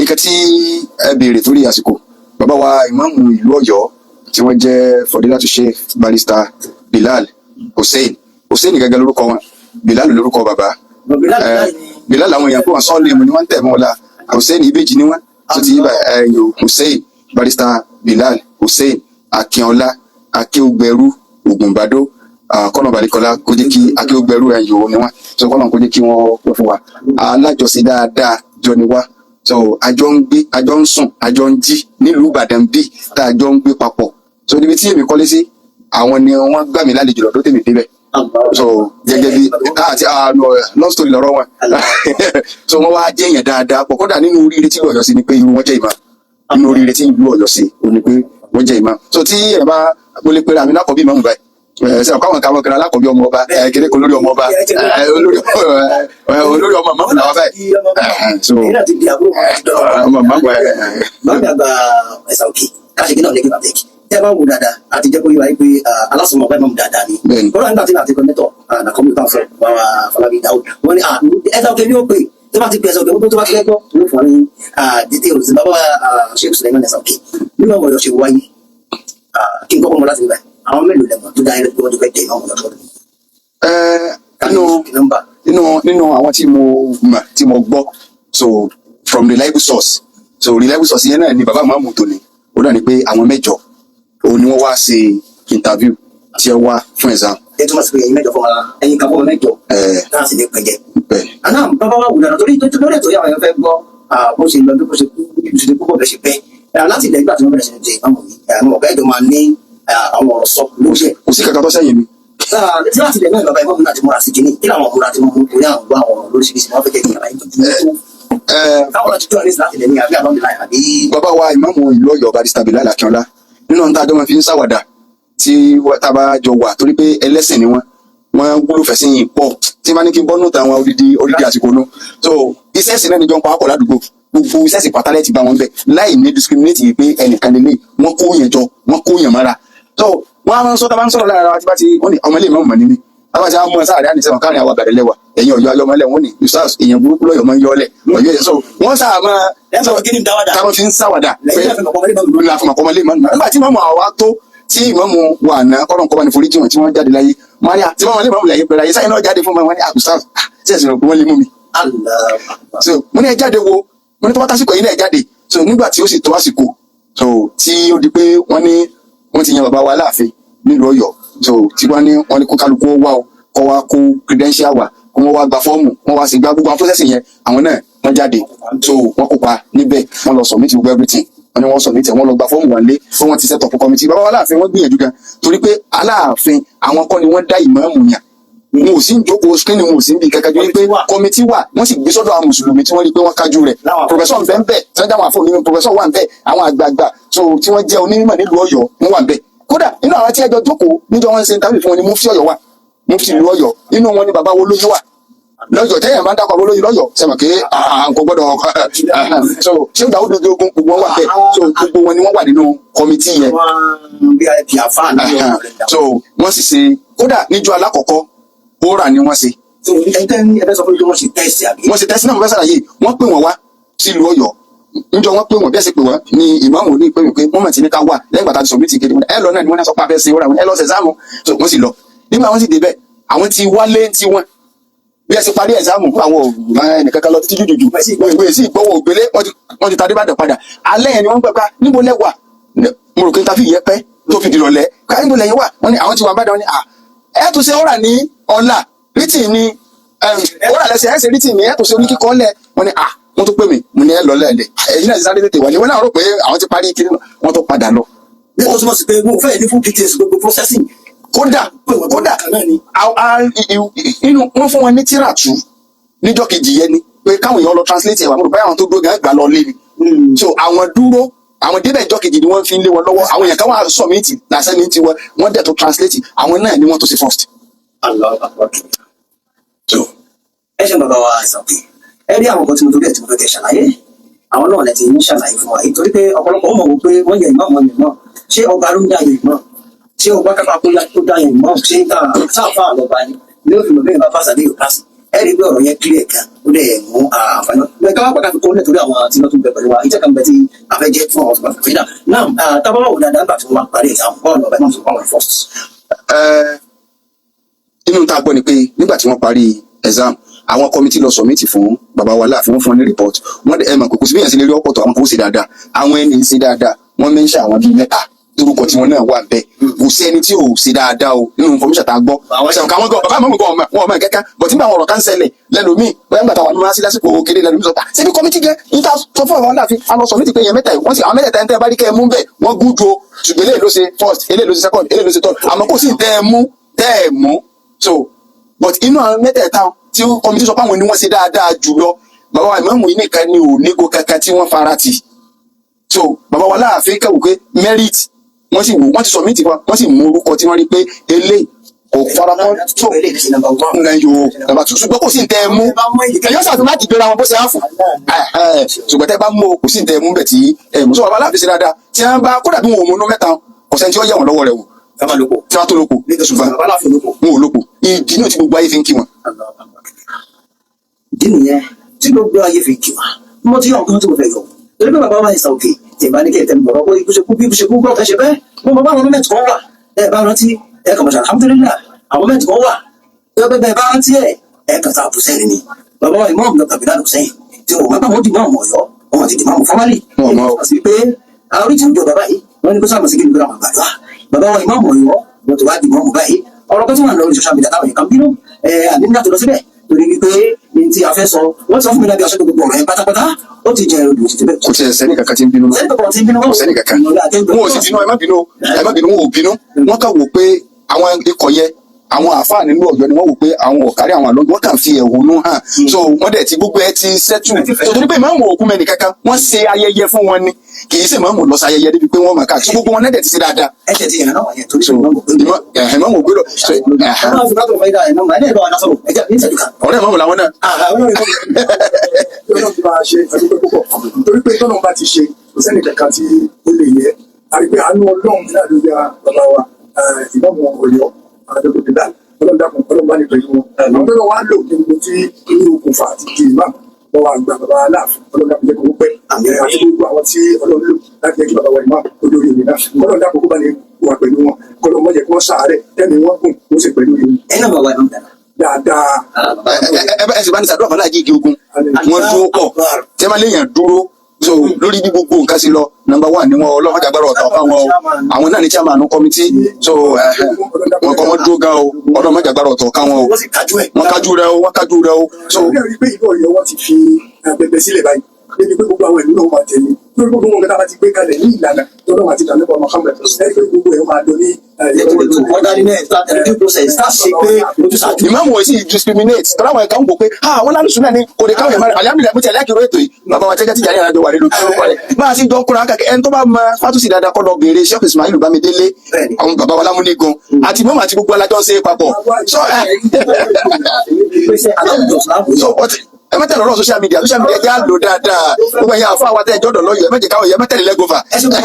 Nǹkan tí ẹ béèrè torí àsìkò, bàbá wa ìmáàmù ìlú Ọ̀yọ́ tí wọ́n jẹ́ Fọdílátù Sheikh Barrister Bilal Hussein. Hussein gẹ́gẹ́ lórúkọ wọn, Bilal lórúkọ bàbá. Bilal. Ẹ, Bilal àwọn èèyàn kó wọn sọ́ọ̀lì mu ni wọ́n ń tẹ̀ mọ́ wọn la. Hussein, ìbejì ni wọ́n tó ti yíba ẹ̀yọ. Hussein, Barrister Bilal Hussein Akínọlá Akéúgbẹrú Ògùnbádó, kọ́nà balikọ́lá kó jẹ́ kí Akéúgbẹrú ẹ̀yọ ni wọ́n so kọ́nà kó jẹ́ kí wọ́n pẹ́ fún wa. Alájọsí dáadáa jọ ni wá. So àjọ ń gbé, àjọ ń sùn, àjọ ń jí nílùú Ìbàdàn bí tá a jọ ń gbé papọ̀. So níbi tí èmi kọ́lé sí, àwọn ni wọ́n gbà mí lálejò lọ́dọ̀ tèmi débẹ̀. So gẹ́gẹ́ bí àti no, long story lọ́rọ̀ wọn. So wọ́n wá jẹ́ èèyàn dáadáa pọ̀. Kódà nínú oríire tí ìlú Ọ̀yọ́ sí ni pé irú wọn jẹ́ ìmọ̀. Nínú oríire tí ìlú Ọ̀yọ́ sí ò ní pé wọ́n jẹ́ ìmọ̀. So tí ẹ bá mo lè pera mi lákọ̀ọ́bí ìmọ̀ báyìí, ẹ ṣe ọ̀kọ́ àwọn kan kẹrẹ alákọ̀ọ́bí ọmọ ọba, ẹ kéde kan olórí ọmọ ọba, ẹ olórí ọmọ mọ́mù làwọn báyìí. So èyí náà ti di àbúrò wọn ti dọ̀rọ̀. Ọmọ mọ́mù ẹ. Báwo àgbà ẹ̀sà òkè káṣíkì náà lẹ́gbẹ̀ẹ́ bàtẹ́kì tẹ́ ẹ bá wò dáadáa àti jẹ́ kó yé wa pé alásùnmọ̀ ọ̀pá ìmọ̀ dáadáa ni. Bẹ́ẹ̀ni. Kọ́lá nígbà tí màá ti kọ́ mẹ́tọ̀ nàkọ́mí kan fún bàbá Fọlábí Dáúdù, wọ́n ní ẹ̀sà òkè ni ó pè tó bá ti pè ẹ̀sà òkè, gbogbo tó bá ti fẹ́ gbọ́ ló fún wa ní details. Bàbá Sheikh Suleiman ẹ̀sà òkè nínú ọmọ Ọ̀yọ́ ṣe wáyé, kí n kọ́kọ́ mọ láti níbẹ̀, àwọn mélòó lẹ́mọ̀ tó dá ẹrẹ́ pé wọ́n ti fẹ́ dé ìmọ̀ ọ̀yọ́ tó Ẹ nínú nọ́mbà? Nínú àwọn tí mo mọ̀, tí mo gbọ́, so from reliable source, so reliable source yẹn náà ni bàbá màmú tòní, ó dà ní pé àwọn mẹ́jọ òun ni wọ́n wá ṣe interview tí ẹ wá fún exam. Ẹ túmọ̀ sí pé ẹ̀yin mẹ́jọ fún wa, ẹ̀yin kan fún wa mẹ́jọ Ẹ. náà sì ní pẹ̀jẹ́. Bẹ́ẹ̀. Àná bàbá wa wò dára torí tó lórí ètò yìí, àwọn èèyàn fẹ́ gbọ́ bó ṣe lọ, bí bó ṣe kú, bí ṣe kú, bó ṣe pẹ́ láti ilẹ̀ ìgbà tí wọ́n bẹ̀rẹ̀ sí ní ṣe ìmáàmù yìí. Àwọn ọ̀gá ẹ̀jọ̀ máa ní àwọn ọ̀rọ̀ sọ lórí ẹ̀. Kò sí kankan tó sẹ́yìn mi. Tí láti ilẹ̀ náà bàbá ìmáàmù náà ti múra sí kínní, kí làwọn múra tí wọ́n mú torí àwọn gbọ́ àwọn ọ̀rọ̀ lóríṣiríṣi, wọ́n fẹ́ kẹ́ kí àlàyé tó ju tó Ẹ táwọn náà ti tó àlẹ́ láti ilẹ̀ ní àbí àbámi láì àbí. Bàbá wa ìmáàmù ìlú Ọ̀yọ́ Barrister Bilal Akínọlá, nínú ohun tá a jọ máa fi ń ṣàwàdà tí tá a bá jọ wà, torí pé ẹlẹ́sìn ni wọ́n, wọ́n wúlò fẹ̀sìn yìí pọ̀, tí wọ́n ní kí n bọ́ nù tàwọn odidi odidi àsìkò nu. So iṣẹ́ ẹ̀sìn náà níjọ ń pa ọkọ̀ ládùúgbò, gbogbo iṣẹ́ ẹ̀sìn pátálẹ̀ ti bá wọn bẹ̀ láì ní discriminate pé ẹnìkan lélẹ̀. Wọ́n kó yẹn jọ, wọ́n kó yẹn mọ́ra. So wọ́n á máa ń sọ, tá a bá ń sọ̀rọ̀ lára wa, tí bá ti wọ́n ní ọmọ ilé ìmọ̀ mọ̀ ní mi, tábà tí a mú ẹ sáà rí àníṣe wọn káàrin àwọn àgbàdo lẹ́wà ẹ̀yìn Ọ̀yọ́ ayọ́mọlẹ̀, wọ́n ní ustaz èèyàn burúkú lọ́yọ̀ máa ń yọ ọ́lẹ̀ Ọ̀yọ́ yẹn. So wọ́n sáà máa Ẹ sọ kí ni dáwàdà. Táwọn fi ń ṣàwàdà pé Lẹ́yìn náà fi mọ̀ pọ̀ mọ́ lórí àfọmọkọmọlé mọ́ nígbà tí mọ́mọ́ àwa tó tí ìmọ̀mù wà ná kọ́nà kọ́ba ní foríjì wọn tí wọ́n jáde láyé maria tí wọ́n lè mọ̀mù lẹ́yìn pẹ̀lú ayé sáyẹn náà jáde fún wọn ní àkùsà tí ẹ̀sìn rò pé wọ́n lè mú mi. So mo ní ẹ jáde wo, mo ní tó bá tásìkò yìí náà ẹ jáde. So nígbà tí ó sì tó àsìkò, so tí ó di pé wọ́n ní wọ́n ti yan bàbá wa láàfin nílùú Ọ̀yọ́, so tí wọ́n ní kó kálukú ó wá o, kó wá kó credential wá, kó wọ́n wá gba fọ́ọ̀mù, wọ́n wá sí gba gbogbo àwọn process yẹn, àwọn náà wọ́n jáde. So wọ́n kópa níbẹ̀, wọ́n lọ submit gbogbo everything wọ́n ní wọ́n submit ẹ̀, wọ́n lọ gba fọ́ọ̀mù wà lé fún wọn ti set up committee. Bàbá wa láàfin, wọ́n gbìyànjú gan, torí pé aláàfin àwọn kọ́ ni wọ́n dá ìmáàmù yàn. Wọn ò sí ń jókòó screen, wọn ò sí ń bí kankan ju wípé committee wà, wọ́n sì gbé sọ́dọ̀ àwọn mùsùlùmí tí wọ́n rí pé wọ́n kájú rẹ̀. Professor ń bẹ ń bẹ tí wọ́n jẹ́ àwọn àfọ̀ onímọ̀, professor wà ń bẹ, àwọn àgbààgbà so tí wọ́n jẹ́ onímọ̀ nílùú Ọ̀yọ́ wọ́n wà ń bẹ. Kódà inú àwọn tí ẹjọ́ jókòó níjọ́ wọn ń ṣe interview fún wọn ni mufti Ọ̀yọ́ wà, mufti ìlú Ọ̀yọ́. Inú wọn ni bàbá wo lóyún wà lọ́yọ̀, tẹ́yẹ̀ máa ń dákọ̀ olóyún lọ́yọ̀ sẹ́mọ̀ pé nǹkan gbọ́dọ̀. So ṣé Dàúdù ogun gbogbo wọn wà bẹ́ẹ̀. So gbogbo wọn ni wọ́n wà nínú committee yẹn. Àwọn vip àfáà náà. So wọ́n sì ṣe, kódà níjọ́ alákọ̀ọ́kọ́ oral ni wọ́n ṣe. So ẹ tẹ́ ẹ fẹ́ sọ fún mi pé wọ́n ṣe test àbí? Wọ́n ṣe test náà. Mo fẹ́ ṣàlàyé. Wọ́n pè wọ́n wá sílùú Ọ̀yọ́ níjọ́ wọ́n pè wọ́n, bí ẹ ṣe pè wọ́n ní ìmáàmù ní pé wọ́n mọ̀ tí ní ká wà lẹ́yìn gbàtà ti submit kéde ẹ lọ náà ni wọ́n ní sọ pé abẹ́ ṣe oral, ẹ lọ ṣe exam. So wọ́n sì lọ. Nígbà wọ́n sì débẹ̀, àwọn ti wálé tí wọ́n bí ẹ ṣe parí exam, àwọn ẹnìkankan lọ títí jùjùjù ìwé sí ìgbọ́wọ́ ògbélé, wọ́n ti ta débàdàn padà. Alẹ́ yẹn ni wọ́n gbẹ pa níbo lẹ́wà. Mo rò pé ta fi yẹ pẹ́ tó fi dìrọ̀lẹ́ ká níbo lẹ́yìn wà. Wọ́n ní àwọn ti wà bá dàn ní à ẹ tún ṣe oral ní ọ̀la written ní oral lẹ́sẹ̀ ẹ ṣe written ní ẹ tún ṣe oníkíkọ́ lẹ̀. Wọ́n ní à wọ́n tó pè mí, mo ní ẹ lọ lẹ́ẹ̀lẹ̀, ẹ̀yin náà ti sáré tètè wà ní wọ́n náà rò pé àwọn ti parí kiri, wọ́n tó padà lọ. Ní tó túmọ̀ sí pé wọn ò fẹ́ ní fún details gbogbo processing. Kódà Kan náà ni. Inú wọ́n fún wọn ní tíra tú níjọ́ kejì yẹn ni pé káwọn èèyàn lọ translate ẹ̀ wá. Mo rò pé àwọn tó dúró gan gbà lọ lé ni. So àwọn dúró, àwọn débẹ̀ ìjọ́ kejì ni wọ́n fi ń lé wọn lọ́wọ́. Àwọn èèyàn kan wà submit lásán ní tiwọn, wọ́n dẹ̀ tó translate, àwọn náà ni wọ́n tó ṣe first. Allah akbar. So Ẹ ṣe bàbá wa ìsàpè, ẹ rí àwọn kan tí mo torí ẹ tí mo fẹ́ kẹ́ ṣàlàyé, àwọn náà lẹ ti ń ṣàlàyé fún wa yìí, torí pé ọ̀pọ̀lọpọ̀ ó mọ̀ wò pé wọ́n yẹ ìmọ̀ wọn ìmọ̀, ṣé ọba ló ń dá yẹ ìmọ̀, ṣé ọba kápá kó yá tó dá yẹ ìmọ̀, ṣé ń tà sáfà lọ́ba ni ní ó fi mọ̀ bẹ́ẹ̀ bá pàṣẹ àbí yóò pàṣẹ. Ẹ rí i pé ọ̀rọ̀ yẹn clear gan, ó Ó dẹ̀ mú àǹfààní bẹ́ẹ̀ ká wá pàtàkì kó nítorí àwọn tí wọ́n tún bẹ pẹ̀lú wa ìjẹ́ kan bẹ tí a fẹ́ jẹ́ fún àwọn tó bá fẹ́ dà náà. Tábà wà wò dáadáa nígbà tí wọ́n wá parí exam, bọ́ọ̀lù bàbá ìmọ̀ sọ̀rọ̀ àwọn first. Inú tá a gbọ́ ni pé nígbà tí wọ́n parí exam, àwọn committee lọ submit fún bàbá wa láàfin, wọ́n fún wọn ní report. Wọ́n dẹ̀ ẹ mọ̀ pé kò sí bí èèyàn ṣe lè rí ọ̀pọ̀ tó àwọn kò ṣe dáadáa, àwọn ẹni ń ṣe dáadáa. Wọ́n mention àwọn bíi mẹ́ta, torúkọ tí wọn náà wà bẹ́ẹ̀. Kò sí ẹni tí ò ṣe dáadáa o nínú information tá a gbọ́. Sẹ̀wọ̀n káwọn gan bàbá àmọ́ gan wọn ọmọ kẹ́kẹ́ bọ̀ tí nígbà àwọn ọ̀rọ̀ kan ṣẹlẹ̀ lẹ́lòmíì, bóyá nígbà táwọn àmọ́ sí lásìkò òkèlè lẹ́lòmíì sọ pé ṣebí committee gẹ́ ní ta sọ fún àwọn aláàfin a lọ sọ mí ti pé èèyàn mẹ́ta yìí, wọ́n sì àwọn mẹ́tẹ̀ẹ̀ta ẹni tẹ́ ẹ bá rí kẹ́ ẹ mú bẹ́ẹ̀, wọ́n gúdú o, ṣùgbọ́n eléyìí ló ṣe first, eléyìí ló ṣe second, eléyìí ló ṣe third, àmọ́ kò sí tẹ́ ẹ mú tẹ́ ẹ mú. So but inú àwọn mẹ́tẹ̀ẹ̀ta tí committee sọ pé àwọn ni wọ́n ṣe dáadáa jùlọ, bàbá wa ìmáàmù yìí nìkan ni ò nígo kankan tí wọ́n fara tì. So bàbá wa láàfin kẹwò pé merit, wọ́n sì wò, wọ́n ti submit wọn, wọ́n sì mú orúkọ tí wọ́n rí pé eléyìí kò fara mọ́ tó ńlẹ̀ yòó nàbà tó, ṣùgbọ́n kò sí tẹ́ ẹ mú ẹ̀yọ́ sàtún láti gbéra wọn bó ṣe á fún, ṣùgbọ́n tẹ́ bá mú o, kò sí tẹ́ ẹ mú bẹ̀ tí ẹ mú. So bàbá láàfin ṣe dáadáa tí wọ́n bá kódà bí wọn ò mú inú mẹ́ta, kò sẹ́ni tí ó yẹ̀ wọ́n lọ́wọ́ rẹ̀ wò tí wọ́n tó lóko, ṣùgbọ́n wọn ò lóko. Ìdí náà tí gbogbo ayé fi ń kí wọn. Ìdí nìyẹn tí gbogbo ayé fi kí wa. Mo ti yọ nǹkan tí mo fẹ́ yọ torí pé bàbá wa ìsà òkè tí ìbá ní kí ẹ tẹnu bọ̀rọ̀ pé ikú ṣe kú bí ikú ṣe kú gbọ́ fẹ́ ṣe bẹ́ẹ̀. Mo mọ báwọn mẹ́tì kan wà, ẹ bá rántí, ẹ kàn mọ̀ṣá alhamdulillah, àwọn mẹ́tì kan wà tó bẹ́ẹ̀ bẹ́ẹ̀ bá rántí ẹ ẹ kàn sá àbùsẹ́yìn ni bàbá wa Imam Dr. Bilal Hussein tí wọn máa bá wọn dìmọ̀ ọmọ Ọ̀yọ́, wọn ti dìmọ̀ ọmọ fọmálì. Wọn mọ̀ o. Sí pé àórí tí ń jọ bàbá yìí, wọn ní kó sáà mọ̀ sí kí ni kó láwọn gbàdúrà bàbá wa Imam Ọ̀yọ́, wọn ti wá dìmọ̀ ọmọ báyìí. Ọ̀rọ̀ kan tí wọn lọ lórí social media táwọn èèyàn kan bínú ẹ àbí nígbà tó lọ síbẹ̀ torí wípé ní tí a fẹ́ sọ, wọ́n sọ fún mi lábẹ́ aṣọ gbogbo ọ̀rọ̀ yẹn pátápátá, ó ti jẹ́ odò òtítẹ́ bẹ́ẹ̀. Kò tiẹ̀ sẹ́ni kankan tí ń bínú. Sẹ́ni kankan tí ń bínú. Kò sẹ́ni kankan. Wọn ò sì bínú. Ẹ má bínú, ẹ má bínú, wọn ò bínú. Wọn kàn wò pé àwọn ikọ̀ yẹn, àwọn àáfàá nínú Ọ̀yọ́ ni wọ́n wò pé àwọn ọ̀kárí àwọn àlọ́, wọ́n kàn fi ẹ̀hónú hàn. So wọ́n dẹ̀ ti gbogbo ẹ ti settle, so torí pé ìmáàmù òkú mẹ́ni kankan, wọ́n ṣe ayẹyẹ fún wọn ni, kì í ṣe ìmáàmù lọ sí ayẹyẹ débi pé wọ́n mọ̀ káàkiri. So gbogbo wọn náà dẹ̀ ti ṣe dáadáa. Ẹ ṣe ti yẹn náà wà yẹn torí So ìmáàmù ògbérò so ọ̀rẹ́ ìmáàmù làwọn náà. Ọlọ́run ti bá a ṣe ẹdúpẹ́ púpọ̀ torí pé tọ́lọ́run bá ti ṣe, kò sẹ́ni kankan tí ó lè yẹ. Àrí pé àánú Ọlọ́run náà ló ya bàbá wa ìmáàmù Ọ̀yọ́ àdókò Bilal. Ọlọ́run dákun, Ọlọ́run bá ní pẹ̀lú wọn. Àwọn tó lọ wá lò ní gbogbo tí inú okùnfà àti di ìmáàmù wọn wá gba bàbá Aláàfin. Ọlọ́run dákun, jẹ́ kó pẹ́, àti gbogbo àwọn tí Ọlọ́run lò láti jẹ́ kí bàbá wa ìmáàmù olórí òní náà. Ọlọ́run dákun, kó bá ní wà pẹ̀lú wọn, kọ́lọ́ mọ́jẹ̀ kí wọ́n sàárẹ̀ tẹ́mi wọ́n gùn, ó sì pẹ̀lú ìlú dáadáa. Ẹ ẹ sì bá ní sàdúrà fún aláàjì igi ogun, wọn dúró pọ̀ tí ẹ máa léèyàn dúró. So lórí bí gbogbo nǹkan sí lọ, number one ni wọn. Ọlọ́run jàgbára ọ̀tá ọ̀fà wọn o. Àwọn náà ní chairman committee, so wọn kọ́ wọn dúró gan o. Ọlọ́run jàgbára ọ̀tọ̀ ká wọn o. Wọ́n sì kájú ẹ̀. Wọn kájú rẹ o, wọn kájú rẹ o, so. Ó rí i pé ìlú Ọ̀yọ́ wọn ti fi bẹbẹ sílẹ̀ báyìí débi pé gbogbo àwọn ìlú náà máa tẹ̀lé lórí gbogbo wọn kẹta bá ti gbé kalẹ̀ ní ìlànà tọ́lọ́wọ́ àti ìlànà Muhammad. Ẹ pé gbogbo ẹ̀ máa dọ̀ ní Ìmáàmù wọ̀ sí discriminate tọ́lá àwọn ẹ̀ka ń wò pé ah, wọ́n lálùsùn náà ni kò lè káwọn ìmáàmù. Alihamudulilayi, mo ti ẹ̀lẹ́kìrò ètò yìí, bàbá wa jẹ́jẹ́ tíjà ní ìrìnàjò wà nínú orúkọ rẹ̀ bá a sì jọ ń kóra kàkẹ́. Ẹni tó bá mọ fátúsì dáadáa kọ́ lọ béèrè Sheikh Ismail Bámidélé, àwọn bàbá wa lámúnigun àti mọ́mọ́ àti gbogbo alájọ́ ń ṣe papọ̀. So ẹ má tẹ̀lé ọ̀rọ̀ social media. Social media jẹ́ àlò dáadáa. Gbogbo ẹ̀yin àfọ àwọn àtẹ̀jọ́ dọ̀ lọ́yọ̀, ẹ má jẹ́ káwọn ẹ̀yẹ má tẹ̀lé lẹ́gọ́fà. Ẹ ṣe bá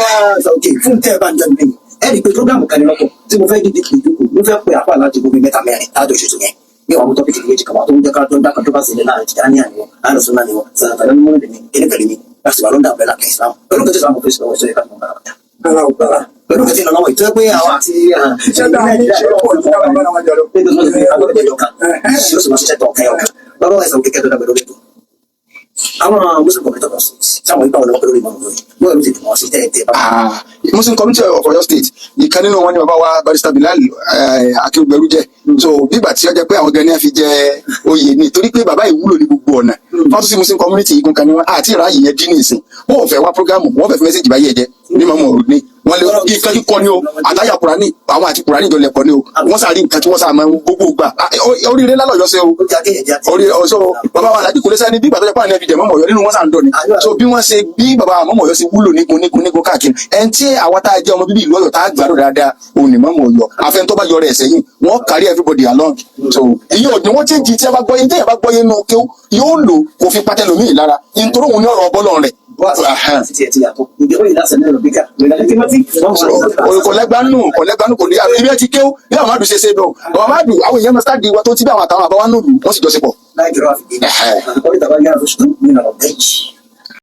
òkè fún tẹ́ ẹ bá ń jẹun lẹ́yìn, ẹ rí i pé program kan ní lọ́tọ̀ tí mo fẹ́ dídí kì í dúkù, mo fẹ́ pe àpá láti gbogbo mẹ́ta mẹ́rin láti ṣètò yẹn ní àwọn topic méjì kan wà tó ń jẹ́ ká tó ń dá controversy ní láàrin Tìjàníyà ni wọn, alùsùn náà ni wọn, sàràtà ní mọ́lẹ̀ ní kékeré ní láti wà lọ́ndà abẹ́là kẹ́ Islam pẹ̀lú kẹ́tẹ́ Islam fèsì lọ́wọ́ ìṣẹ̀lẹ̀ káàkiri ọ̀gá Rárá o, rárá. pẹ̀lú kẹ́tẹ́ ìlọ́wọ́ ìtọ́ pé àwọn àti Iṣẹ́ tá a ní ṣe pọ̀ ju káwọn bára wọn jà lọ. Bàbá wa ẹ̀sán kékeré tó dàgbẹ́ lórí ètò àwọn Muslim Community of State sáwọn ipa ọ̀nà pẹ̀lú ìmọ̀ lórí bóyá ló ti dùn wọ́n sí tẹ́ẹ̀ tẹ́ẹ̀ bá. Ah, Muslim Community of Oyo State, ìkan nínú wọn ni bàbá wa Barrister Bilal Akérúgbẹrú jẹ. So bígbà tí ó jẹ pé àwọn gan ni a fi jẹ oyè ni, torí pé bàbá yìí wúlò ní gbogbo ọ̀nà. Fásitì Muslim Community igun kan ni wọn àti ìráyè yẹn dín ní ìsìn. Wọn ò fẹ́ wá program, wọn fẹ́ fi message báyìí ẹ jẹ ní mọ̀mọ́ ní wọn lé nǹkan kíkọ ni o, àtàyà Kùránì, àwọn àti Kùránì ìjọlẹ̀ kọ ni o. Wọ́n sáré nǹkan tí wọ́n sá máa ń gbogbo gbà. Ah, oríire lálọ́yọ̀ ṣe o. Ó ti akéyè jẹ́ àti. Orí ọsọ bàbá wa Alhaji Kúnlé Sani, bí ìgbà tó jẹ́ pé àwọn ẹbí jẹ mọ́mọ́ Ọ̀yọ́ nínú wọn sàn dọ̀ ni. So bí wọ́n ṣe bí bàbá mọ́mọ́ Ọ̀yọ́ ṣe wúlò nígun nígun nígun káàkiri, ẹn tí àwa tá a jẹ́ ọmọ bíbí ìlú Ọ̀yọ́ tá a gbádùn dáadáa òun ni mọ́mọ́ Ọ̀yọ́. Àfẹn tó bá yọrọ ẹ̀ sẹ́yìn, wọ́n carry everybody along. So ìyẹn ò ní wọ́n change. Tí a bá gbọ́ yín, tí a bá gbọ́ yín nù kí yóò lò kò fi pátẹ́lómi lára nítorí òun ní ọ̀rọ̀ ọbọ̀lọ́ rẹ̀. Bó àti tiẹ̀ ti yàtọ̀ ìdíwọ́ yìí lásán náà bíkà Kò lẹ́gbánú, kò lẹ́gbánú, kò ní ibi ẹ ti kéwú bí àwọn àdùn ṣe ṣe dùn. Bàbá àdùn àwọn èèyàn máa sáàdì wa tó ti bí àwọn àtàwọn àbáwá nùlù wọ́n sì jọ ṣe pọ̀. Láì jọrọ àfìdí àkọ́rí tàbá yára tó ṣùgbọ́n nínú ọ̀rọ̀ bẹ́ẹ̀jì.